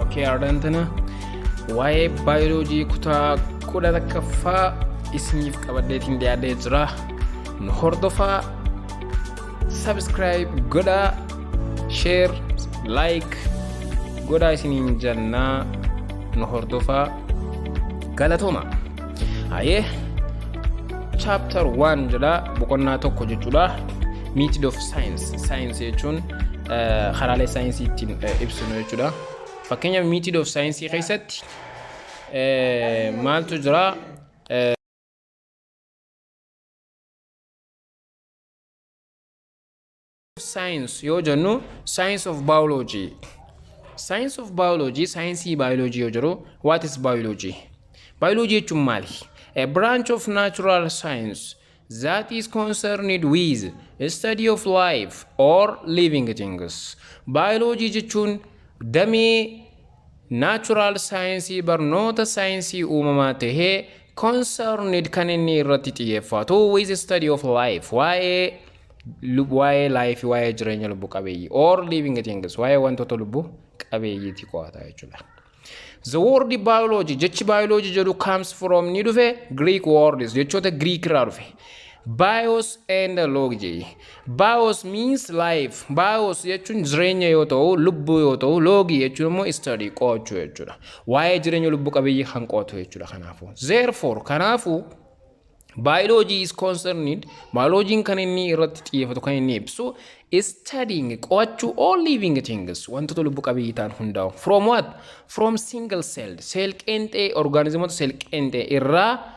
Okay, har'aan tana waa'ee baayoloojii kutaa 11ffaa isiniif qabadheetiin dhiyaadhee jira. Nu hordofaa, subscribe godhaa, share, like godhaa isiniin jennaa, nu hordofaa, galatooma. Hayee, chapter 1 jedha, boqonnaa 1 jechuudha. Method of science. Science jechuun karaalee saayinsii ittiin ibsinu jechuudha. Fakkeenyaaf, method of science keessatti maaltu jira? Science yoo jennu, science of biology. Science of biology, saayinsii biology yoo jedhu, what is biology? Biology jechuun maali? A branch of natural science that is concerned with study of life or living things. Biology jechuun damee natural science, barnoota saayinsii uumamaa tahee, concerned kan inni irratti xiyyeeffatu, with study of life, waa'ee life, waa'ee jireenya lubbu qabeeyyii, or living things, waa'ee wantoota lubbu qabeeyyiiti qo'ata jechuudha. The word biology, jechi biology jedhu, comes from, ni dhufe, Greek words, jechoota Greek irraa dhufe. Bios and logy. Bios means life. Bios jechuun jireenya yoo ta'u, lubbuu yoo ta'u, logy jechuun immoo study, qo'achuu jechuudha. Waa'ee jireenya lubbu qabeeyyii kan qo'atu jechuudha kanaafuu. Therefore, kanaafuu, biology is concerned, biology'n kan inni irratti xiyyeeffatu, kan inni ibsu, studying, qo'achuu, all living things, wantoota lubbu qabeeyyii ta'an hundaa'u. From what? From single cell, cell qeenxee, orgaanizimoota cell qeenxee irraa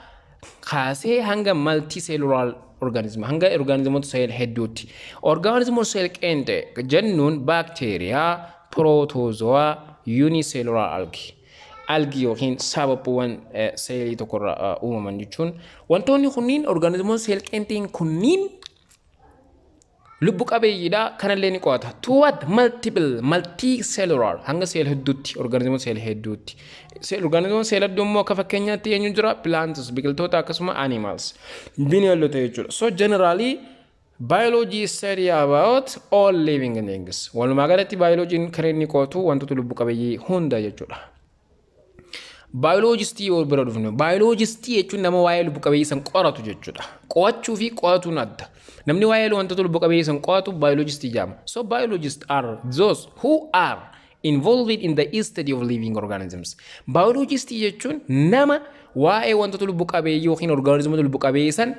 kaasee hanga multicellular organism, hanga orgaanizimoota cell hedduutti. Orgaanizimoota cell qeenxee jennuun baakteeriyaa, protozoa, unicellular algae. Algae yookiin sababuuwwan seelii tokkorraa uumaman jechuun wantoonni kunniin, orgaanizimoonni seel qeenxeen kunniin lubbu qabeeyyiidha, kanallee ni qo'ata. To what? Multiple, multicellular, hanga seel hedduutti, orgaanizimoota seel hedduutti. Orgaanizimoota seel hedduu immoo akka fakkeenyaatti eenyu jira? Plants, biqiltoota, akkasuma animals, bineeldota jechuudha. So generally, biology study about all living things. Walumaa galatti biology'n kan inni qo'atu wantoota lubbu qabeeyyii hunda jechuudha. Baayoloojistii yoo bira dhufnu, baayoloojistii jechuun nama waa'ee lubbu qabeeyyii san qoratu jechuudha. Qo'achuu fi qo'atuun adda. Namni waa'ee wantoota lubbu qabeeyyii san qo'atu baayoloojistii jedhama. So biologists are those who are involved in the study of living organisms. Baayoloojistii jechuun nama waa'ee wantoota lubbu qabeeyyii yookiin orgaanizimoota lubbu qabeeyyii san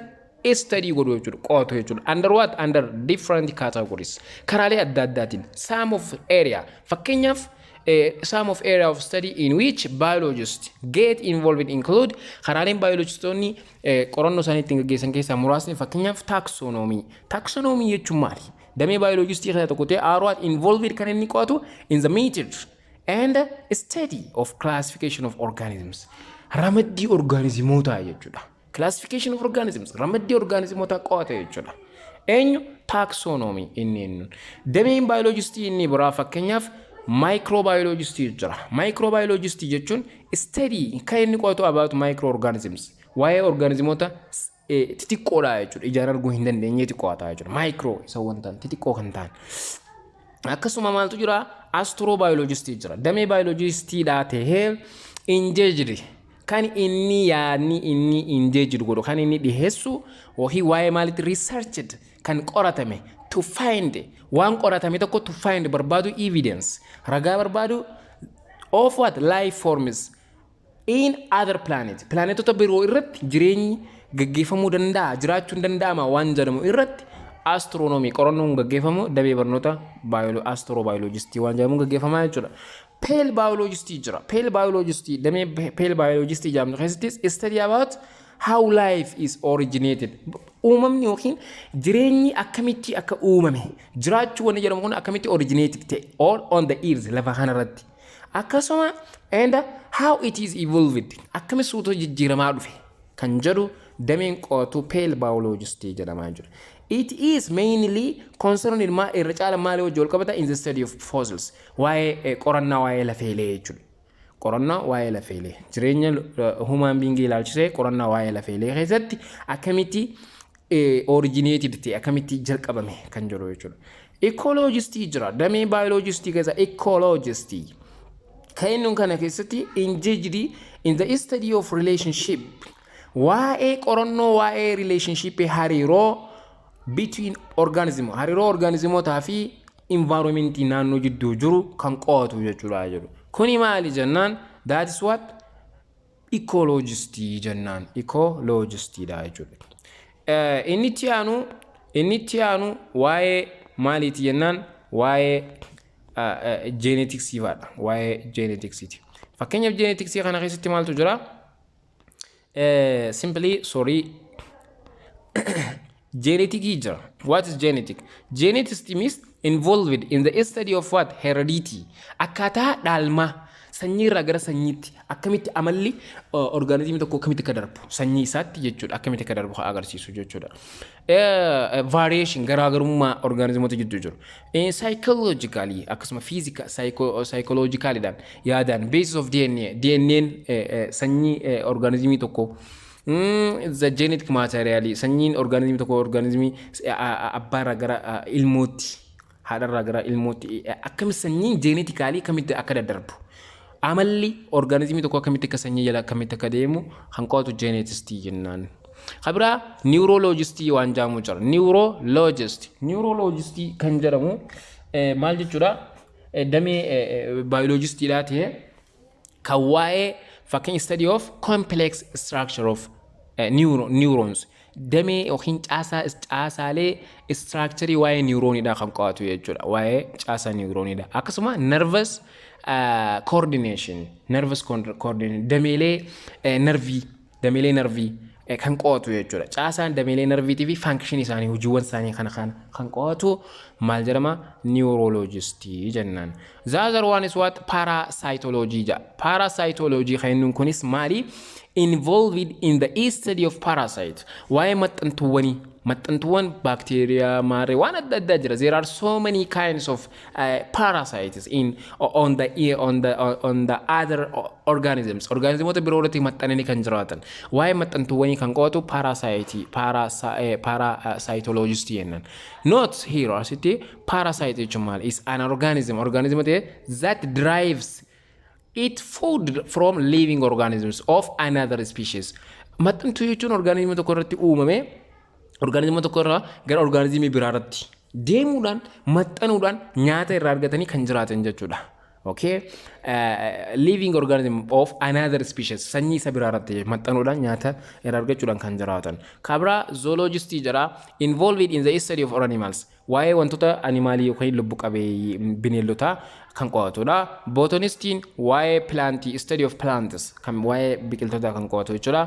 study godhu jechuudha, qo'atu jechuudha. Under what? Under different categories. Karaalee adda addaatiin. Some of area. Fakkeenyaaf, some of area of study in which biologists get involved include, karaaleen biologistoonni qorannoo isaanii ittiin gaggeessan keessaa muraasni, fakkeenyaaf, taxonomy. Taxonomy jechuun maali? Damee biologistii keessaa tokko ta'ee, are what involved, kan inni qo'atu, in the method and study of classification of organisms. Ramaddii orgaanizimootaa jechuudha. Classification of organisms, ramaddii orgaanizimootaa qo'ata jechuudha. Eenyu? Taxonomy inni inni. Dameen biologistii inni biraa, fakkeenyaaf, microbiologistii jira. Microbiologistii jechuun study kan inni qo'atu about microorganisms. Waa'ee orgaanizimoota xixiqqoodha jechuudha. Ijaan arguu hin dandeenyeeti qo'ata jechuudha. Micro isa wantaan xixiqqoo kan ta'an. Akkasuma maaltu jira? Astrobiologistii jira. Damee biologistiidhaa tahee, engaged kan inni yaadni inni engaged godhu, kan inni dhiheessu yookiin waa'ee maalitti researched, kan qoratame, to find, waan qoratame tokko, to find, barbaadu, evidence, ragaa barbaadu, of what? Life forms in other planet, planetota biroo irratti jireenyi gaggeeffamuu danda'a, jiraachuun danda'ama waan jedhamu irratti astronomy qorannoon gaggeeffamu damee barnoota astrobiologistii waan jedhamuun gaggeeffamaa jechuudha. Paleobiologistii jira. Paleobiologistii, damee paleobiologistii jedhamtu keessattis study about how life is originated. Uumamni yookiin jireenyi akkamitti akka uumame, jiraachuu wanni jedhamu kun akkamitti originated ta'e all on the earth, lafa kanarratti. Akkasuma and how it is evolved, akkamitti suuta jijjiiramaa dhufe kan jedhu dameen qo'atu paleobiologistii jedhamaa jira. It is mainly concerned, ma irra caala maalii wajjin wal qabata, in the study of fossils, waa'ee qorannaa waa'ee lafeelee jechuudha. Qorannaa waa'ee lafeelee, jireenya human being ilaalchisee qorannaa waa'ee lafeelee keessatti akkamitti originated ta'e, akkamitti jalqabame kan jedhu jechuudha. Ecologistii jira. Damee biologistii keessa ecologistii. Kan inni kana keessatti engaged in the study of relationship, waa'ee qorannoo waa'ee relationship, hariiroo between organism, hariiroo organismootaa fi environmentii naannoo jidduu jiru kan qo'atu jechuudha jedhu. Kuni maali jennaan, that is what ecologistii jennaan, ecologistiidha jechuudha. Inni itti aanu waa'ee maaliiti jennaan, waa'ee geneticsii fa'aadha. Waa'ee geneticsiiti. Fakkeenyaaf, geneticsii kana keessatti maaltu jira? Simply, sorry, geneticii jira. What is genetic? Genetics means involved in the study of what? Heredity. Akkaataa dhaalmaa sanyii irraa gara sanyiitti akkamitti amalli organismii tokko akkamitti akka darbu sanyii isaatti jechuudha, akkamitti akka darbu agarsiisu jechuudha. Variation, garaagarummaa organismoota jidduu jiru. Psychologically, akkasuma physical, psychologicalidhaan yaadaan basis of DNA, DNA'n sanyii organismii tokko, the genetic material, sanyiin organismii tokko organismii abbaarraa gara ilmootti, haadharraa gara ilmootti akkami sanyiin genetically akkamitti akka daddarbu, amalli organismii tokko akkamitti akka sanyii jala akkamitti akka deemu kan qo'atu geneticistii jennaan. Kan biraa neurologistii waan jedhamu jira. Neurologist. Neurologistii kan jedhamu maal jechuudha? Damee biologistiidhaa ta'ee kan waa'ee fakkeenya study of complex structure of neurons, damee yookiin caasaa caasaalee structure waa'ee neuronidha kan qo'atu jechuudha. Waa'ee caasaa neuronidha. Akkasuma nervous coordination, nervous coordination, dameelee nervii kan qo'atu jechuudha. Caasaan dameelee nerviitii fi functionii isaanii, hojiiwwan isaanii kana kan qo'atu maal jedhama? Neurologistii jennaan. The other one is what? Parasitology jedha. Parasitology kan inni kunis maali? Involved in the study of parasite. Waa'ee maxxantuuwwanii, maxxantuuwwan baakteeriyaa maarree waan adda addaa jira. There are so many kinds of parasites in on the on the on the other organisms. Organismoota biroo irratti maxxananii kan jiraatan. Waa'ee maxxantuuwwanii kan qo'atu parasitologist jennaan. Not here, asitti parasite jechuun maal? Is an organism, organism ta'e that derives it food from living organisms of another species. Maxxantuu jechuun organismii tokko irratti uumame, organismii tokko irraa gara organismii biraa irratti deemuudhaan maxxanuudhaan nyaata irraa argatanii kan jiraatan jechuudha. Okay? Living organism of another species, sanyii isa biraa irratti maxxanuudhaan nyaata irraa argachuudhaan kan jiraatan. Kan biraa zoologistii jedha, involved in the study of animals. Waa'ee wantoota animalii yookaan lubbu qabeeyyii bineeldotaa kan qo'atudha. Botanistiin waa'ee plantii, study of plants, kan waa'ee biqiltootaa kan qo'atu jechuudha.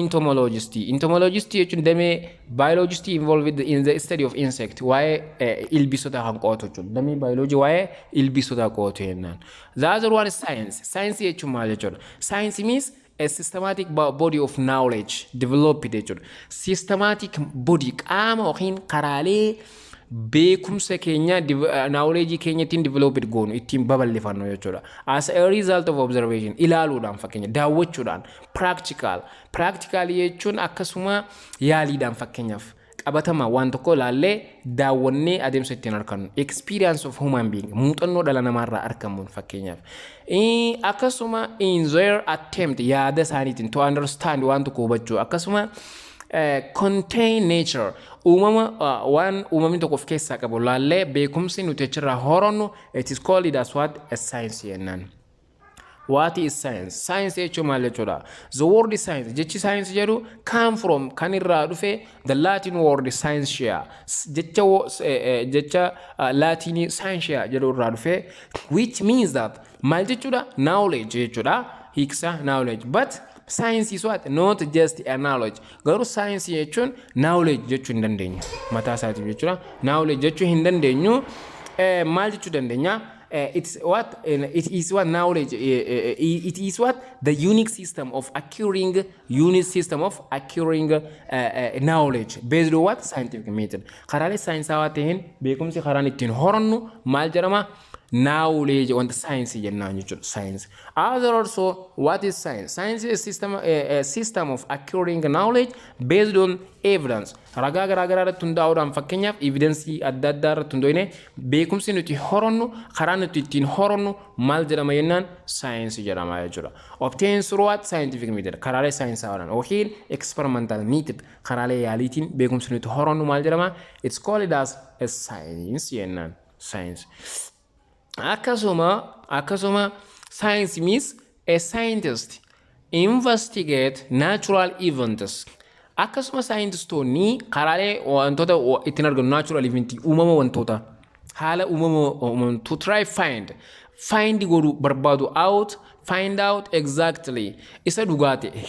Entomologistii. Entomologistii jechuun damee biologistii involved in the study of insect, waa'ee ilbiisotaa kan qo'atu jechuudha. Damee biology waa'ee ilbiisotaa qo'atu jennaan. The other one is science. Science jechuun maal jechuudha? Science means a systematic body of knowledge developed jechuudha. Systematic body, qaama yookiin karaalee beekumsa keenya, knowledge keenya ittiin developed goonu, ittiin babal'ifannu jechuudha. As a result of observation, ilaaluudhaan, fakkeenya daawwachuudhaan, practical jechuun akkasuma yaaliidhaan, fakkeenyaaf qabatama waan tokko ilaallee daawwannee adeemsa ittiin argannu, experience of human being, muuxannoo dhala namaarraa argamuun, fakkeenyaaf akkasuma in their attempt, yaada isaaniitiin, to understand, waan tokko hubachuu, akkasuma contain nature, uumama, waan uumamni tokko of keessaa qabu laallee beekumsi nuti achirraa horannu, it is called as what? A science jennaan. What is science? Science jechuun maal jechuudha? The word science, jechi science jedhu, come from, kan irraa dhufe, the Latin word scientia, jecha Latinii scientia jedhu irraa dhufe, which means that, maal jechuudha? Knowledge jechuudha. Hiiksa knowledge. But science is what? Not just a knowledge. Garuu science jechuun knowledge jechuu hin dandeenyu. Mataa isaatiin jechuudha. Knowledge jechuu hin dandeenyu. Maal jechuu dandeenya? It's what it is what knowledge, it is what the unique system of acquiring, unique system of acquiring knowledge based on what? Scientific method. Karaalee saayinsawaa ta'een beekumsi karaan ittiin horannu maal jedhama? Knowledge wanta saayinsii jennaan jechuudha, science. Other also, what is science? Science is a system of acquiring knowledge based on evidence. Ragaa garaa garaa irratti hundaa'uudhaan, fakkeenyaaf evidensii adda addaa irratti hundoofne, beekumsi nuti horannu, karaa nuti ittiin horannu maal jedhama jennaan, saayinsii jedhama jechuudha. Obtain through what? Scientific method, karaalee saayinsaawaan yookiin experimental method, karaalee yaaliitiin beekumsi nuti horannu maal jedhama? It's called as a science jennaan, science. Akkasuma science means a scientist investigate natural events. Akkasuma saayintistoonni karaalee wantoota ittiin argannu, natural event, uumama wantoota, haala uumama, to try find godhu, barbaadu, out find out exactly isa dhugaa ta'e.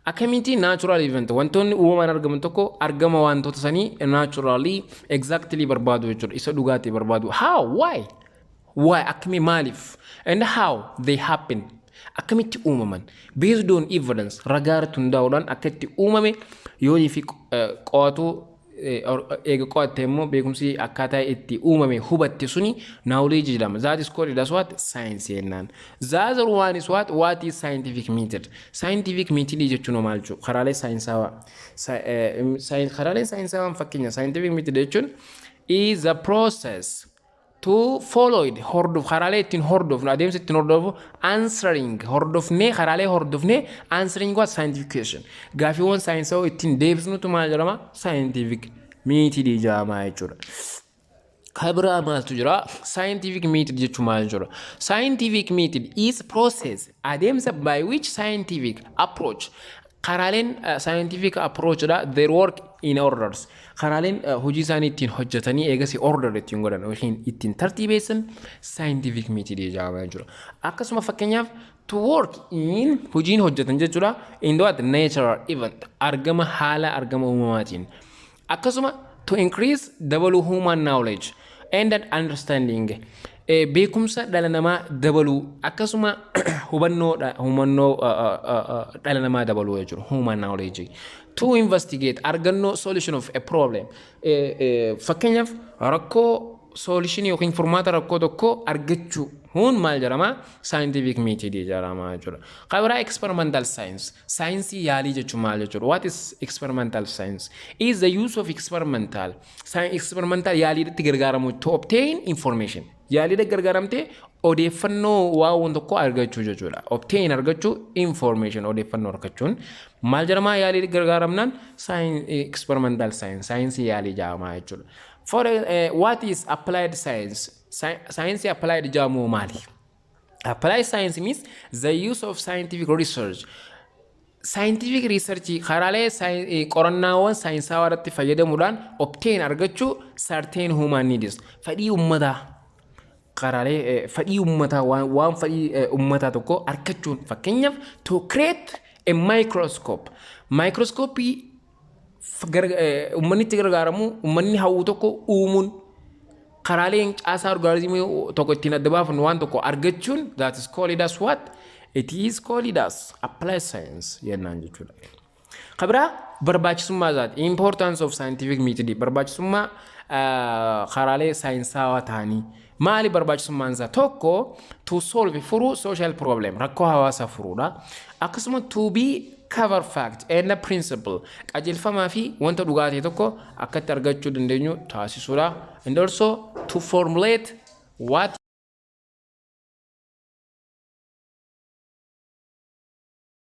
Akkamitti natural event, wantoonni uumamaan argaman tokko, argama wantoota sanii naturally exactly barbaadu jechuudha, isa dhugaa ta'e barbaadu. How, why, akkamii, maaliif, and how they happen, akkamitti uumaman, based on evidence, ragaa irratti hundaa'uudhaan akka itti uumame yoonii fi qo'atu. Eega qo'atte immoo beekumsi akkaataa itti uumame hubatte suni knowledge jedhama. That is called as what? Science jennaan. The other one is what? What is scientific method? Scientific method jechuun maal jechuudha? Karaalee saayinsaawaa. Karaalee saayinsaawaan, fakkeenya, scientific method jechuun is a process to follow it, hordof, karaalee ittiin hordofnu, adeemsa ittiin hordofu, answering, hordofnee, karaalee hordofnee, answering what? Scientific question, gaafiiwwan saayinsawaa ittiin deebisnutu maal jedhama? Scientific method jedhama jechuudha. Kabiraa maaltu jira? Scientific method jechuun maal jechuudha? Scientific method is process, adeemsa, by which scientific approach, karaaleen scientific approach dha, their work in orders, karaaleen hojii isaanii ittiin hojjetanii eegasii order ittiin godhan yookiin ittiin tartiibeessan scientific method jedhama jechuudha. Akkasuma fakkeenyaaf to work in, hojiin hojjetan jechuudha, in what? Natural event, argama, haala argama uumamaatiin. Akkasuma to increase, dabaluu, human knowledge and understanding, beekumsa dhala namaa dabaluu, akkasuma hubannoo dhala namaa dabaluu jechuudha, human knowledge. To investigate, argannoo, solution of a problem, fakkeenyaaf rakkoo solution yookiin furmaata rakkoo tokko argachuu hun maal jedhama? Scientific method jedhama jechuudha. Kabiraa experimental science, saayinsii yaalii jechuun maal jechuudha? What is experimental science? Is the use of experimental, experimental, yaaliidhatti gargaaramu, to obtain information, yaaliidha gargaaramtee odeeffannoo waan tokko argachuu jechuudha. Obtain, argachuu, information, odeeffannoo argachuun maal jedhama? Yaalii gargaaramnaan experimental science, saayinsii yaalii jedhama jechuudha. For what is applied science? Science applied jedhamu maali? Applied science means the use of scientific research. Scientific research, karaalee qorannaawwan saayinsaawaa irratti fayyadamuudhaan, obtain, argachuu, certain human needs, fedhii uummataa, karaalee fedhii uummataa, waan fedhii uummataa tokko argachuun, fakkeenyaaf to create a microscope, microscope uummanni itti gargaaramu, uummanni hawwu tokko uumuun, karaaleen caasaa orgaanizimii tokko ittiin adda baafannu waan tokko argachuun, that is called as what? It is called as applied science jennaan jechuudha. Kabiraa barbaachisummaa isaati, importance of scientific method, barbaachisummaa karaalee saayinsaawaa ta'anii maali barbaachisummaan isaa? Tokko, to solve, furuu, social problem, rakkoo hawaasaa furuudha. Akkasuma to be cover fact and principle, qajeelfamaa fi wanta dhugaa ta'e tokko akkatti argachuu dandeenyu taasisuudha. And also to formulate what